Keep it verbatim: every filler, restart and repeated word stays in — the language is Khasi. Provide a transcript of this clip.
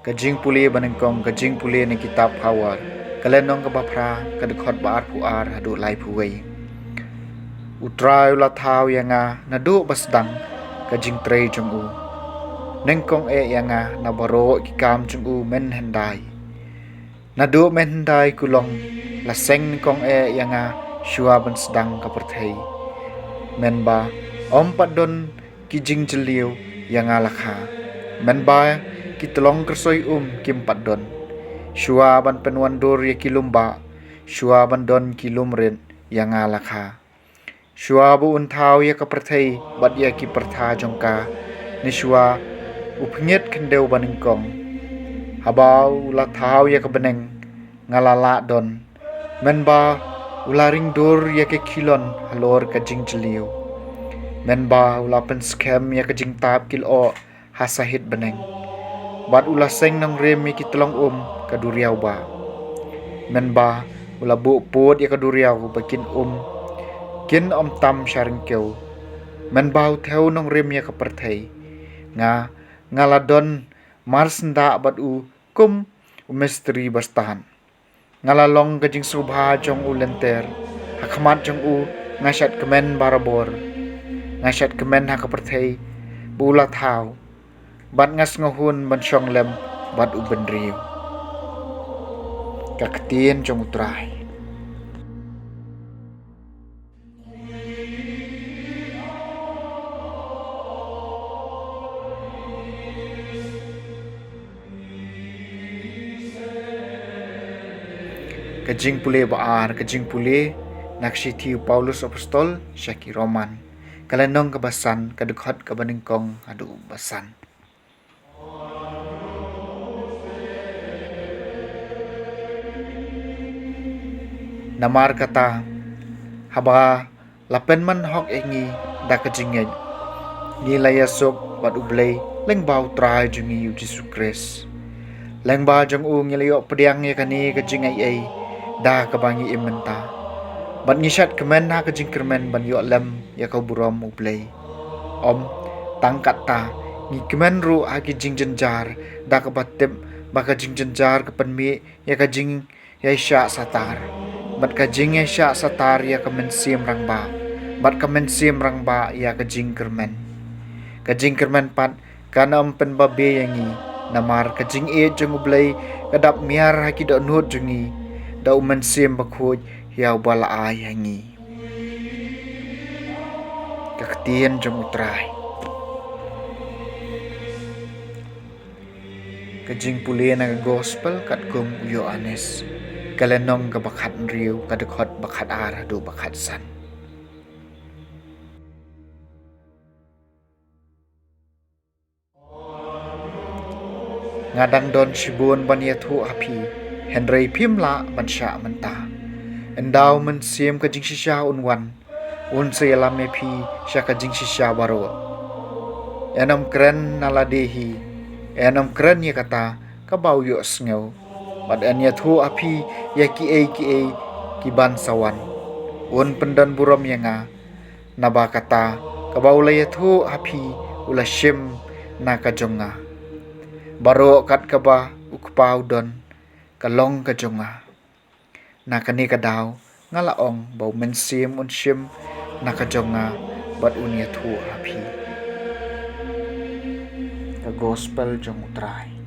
Ka jingpule banyngkong, ka jingpule na kitab Phawar, ka lynnong kaba phra, ka dkhot ba arphew ar haduh laiphew wei. U Trai u la thaw ïa nga naduh ba sdang ka jingtrei jong u. Nyngkong eh ïa nga na baroh ki kam jong u mynhyndai. Naduh mynhyndai kulong la seng nyngkong eh ïa nga shuwa ban sdang ka pyrthei. Mynba ym pat don ki jingjylliew ïa nga la kha. Mynba ki tyllong kyrsoi um kim pat don. Shuwa ban pynwandur ïa ki lum bah, shuwa ban don ki lum rit ïa nga la kha. Shuwa ba un thaw ïa ka pyrthei bad ïa ki pyrtha jong ka, ne shuwa u pynïit khyndew banyngkong. Haba u la thaw ïa ka bneng, nga la lah don. Mynba u la ring dur ïa ka khilon halor ka jingjylliew. Mynba u la pynskhem ïa ka jingtap ki lyoh ha sahit bneng. Bad u la seng nongrim ïa ki tyllong um ka duriaw bah. Mynba u la buh pud ïa ka duriaw ba kin um, kin ym tam sha ryngkew. Mynba u thew nongrim ïa ka pyrthei. Nga, nga la don marsyndah bad u kum u mistri ba stad. Nga la long ka jingsngewbha jong u lynter. Ha khmat jong u nga shad kmen barabor. Nga shad kmen ha ka pyrthei ba u la thaw. Bad nga sngewhun ban shong lem bad u bynriew. Ka ktien jong u Trai. Ka jingpule ba ar, ka jingpule na ka shithi u Paulus Apostol sha ki Roman. Ka lynnong kaba san, ka dkhot kaba nyngkong haduh ba san. Namar kata, haba la pynman hok ïa ngi da ka jingngeit, ngi la ïasuk bad U Blei lyngba U Trai jong ngi U Jisu Khrist. Lyngba jong u ngi la ïoh pdiang ïa kane ka jingaiei da kaba ngi im mynta. Bad ngi shad kmen ha ka jingkyrmen ban ïoh lem ïa ka burom U Blei. Ym tang katta, ngi kmen ruh ha ki jingjynjar da kaba tip ba ka jingjynjar ka pynmih ïa ka jingïaishah satar, bad ka jingïaishah satar ïa ka mynsiem rangbah, bad ka mynsiem rangbah ïa ka jingkyrmen. Ka jingkyrmen pat kan ym pynbabe ïa ngi, namar ka jingïeit jong U Blei ka dap miar ha ki dohnud jong ngi da U Mynsiem Bakhuid ïa uba la ai ha ngi. Ka ktien jong U Trai. Ka jingpule na ka gospel katkum u Ïoannis, ka lynnong kaba khathynriew, ka dkhot ba khatar haduh ba khatsan. Nga dang don shibun ban ïathuh ha phi, hynrei phim lah ban shah mynta. Ynda U Mynsiem ka jingshisha un wan, un sa ïalam ïa phi sha ka jingshisha baroh. Yn ym kren na lade hi, yn ym kren ïa kata kaba u ïohsngew, bad yn ïathuh ha phi ïa kiei kiei kiban sa wan. Un pyndon burom ïa nga, naba kata kaba u la ïathuh ha phi u la shim na ka jong nga. Baroh kat kaba U Kpa u don ka long ka jong nga. Na kane ka daw nga la ong ba U Mynsiem un shim na ka jong nga bad un ïathuh ha phi. Ka gospel jong U Trai.